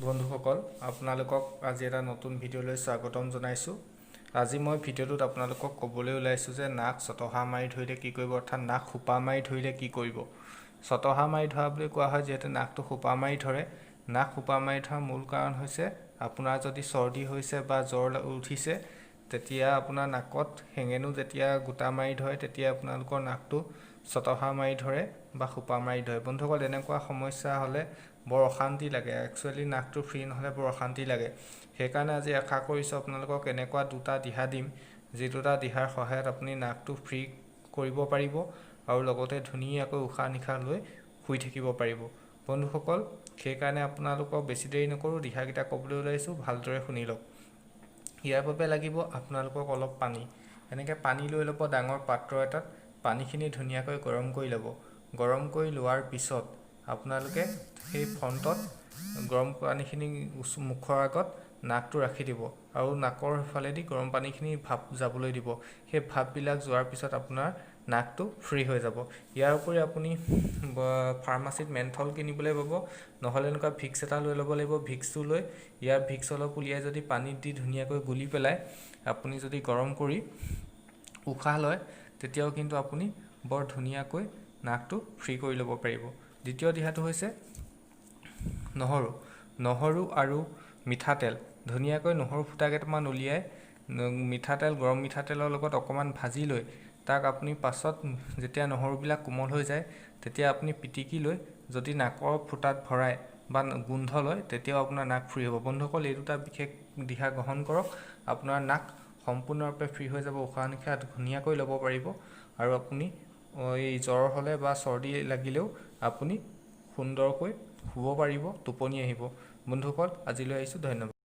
বন্ধুসকল, আপোনালোকক আজি এটা নতুন ভিডিঅ'লৈ স্বাগতম জনাইছোঁ। আজি মই ভিডিঅ'টোত আপোনালোকক ক'বলৈ ওলাইছোঁ যে নাক চটহা মাৰি ধৰিলে কি কৰিব, অৰ্থাৎ নাক সোপা মাৰি ধৰিলে কি কৰিব। চটহা মাৰি ধৰা বুলি কোৱা হয় যিহেতু নাকটো সোপা মাৰি ধৰে। নাক সোপা মাৰি ধৰাৰ মূল কাৰণ হৈছে আপোনাৰ যদি চৰ্দি হৈছে বা জ্বৰ উঠিছে, তেতিয়া আপোনাৰ নাকত শেঙেনু যেতিয়া গোটা মাৰি ধৰে, তেতিয়া আপোনালোকৰ নাকটো চটহা মাৰি ধৰে বা সোপা মাৰি ধৰে। বন্ধুসকল, এনেকুৱা সমস্যা হ'লে বৰ অশান্তি লাগে। একচুৱেলি নাকটো ফ্ৰী নহ'লে বৰ অশান্তি লাগে। সেইকাৰণে আজি আশা কৰিছোঁ আপোনালোকক এনেকুৱা দুটা দিহা দিম, যি দুটা দিহাৰ সহায়ত আপুনি নাকটো ফ্ৰী কৰিব পাৰিব আৰু লগতে ধুনীয়াকৈ উশাহ নিশাহ লৈ শুই থাকিব পাৰিব। বন্ধুসকল, সেইকাৰণে আপোনালোকক বেছি দেৰি নকৰোঁ, দিহাকেইটা ক'বলৈ ওলাইছোঁ, ভালদৰে শুনি লওক। ইয়াৰ বাবে লাগিব আপোনালোকক অলপ পানী। এনেকৈ পানী লৈ ল'ব ডাঙৰ পাত্ৰ এটাত। পানীখিনি ধুনীয়াকৈ গৰম কৰি ল'ব। গৰম কৰি লোৱাৰ পিছত আপোনালোকে সেই ফ্ৰণ্টত গৰম পানীখিনি মুখৰ আগত নাকটো ৰাখি দিব আৰু নাকৰ সিফালেদি গৰম পানীখিনি ভাপ যাবলৈ দিব। সেই ভাপবিলাক যোৱাৰ পিছত আপোনাৰ নাকটো ফ্ৰী হৈ যাব। ইয়াৰ উপৰি আপুনি ফাৰ্মাচীত মেন্থল কিনিবলৈ পাব, নহ'লে এনেকুৱা ভিক্স এটা লৈ ল'ব লাগিব। ভিক্সটো লৈ ইয়াৰ ভিক্স অলপ উলিয়াই যদি পানীত দি ধুনীয়াকৈ গুলি পেলাই আপুনি যদি গৰম কৰি উশাহ লয়, তেতিয়াও কিন্তু আপুনি বৰ ধুনীয়াকৈ নাকটো ফ্ৰী কৰি ল'ব পাৰিব। দ্বিতীয় দিহাটো হৈছে নহৰু। নহৰু আৰু মিঠাতেল। ধুনীয়াকৈ নহৰু ফুটা কেইটামান উলিয়াই মিঠাতেল, গৰম মিঠাতেলৰ লগত অকণমান ভাজি লৈ তাক আপুনি পাছত যেতিয়া নহৰুবিলাক কোমল হৈ যায়, তেতিয়া আপুনি পিটিকি লৈ যদি নাকৰ ফুটাত ভৰাই বা গোন্ধ লয়, তেতিয়াও আপোনাৰ নাক ফ্ৰী হ'ব। বন্ধুসকল, এই দুটা বিশেষ দিহা গ্ৰহণ কৰক, আপোনাৰ নাক সম্পূৰ্ণৰূপে ফ্ৰী হৈ যাব, উশাহ নিশাহ ধুনীয়াকৈ ল'ব পাৰিব আৰু আপুনি এই জ্বৰ হ'লে বা চৰ্দি লাগিলেও আপুনি সুন্দৰকৈ শুব পাৰিব, টোপনি আহিব। বন্ধুসকল, আজিলৈ আহিছোঁ, ধন্যবাদ।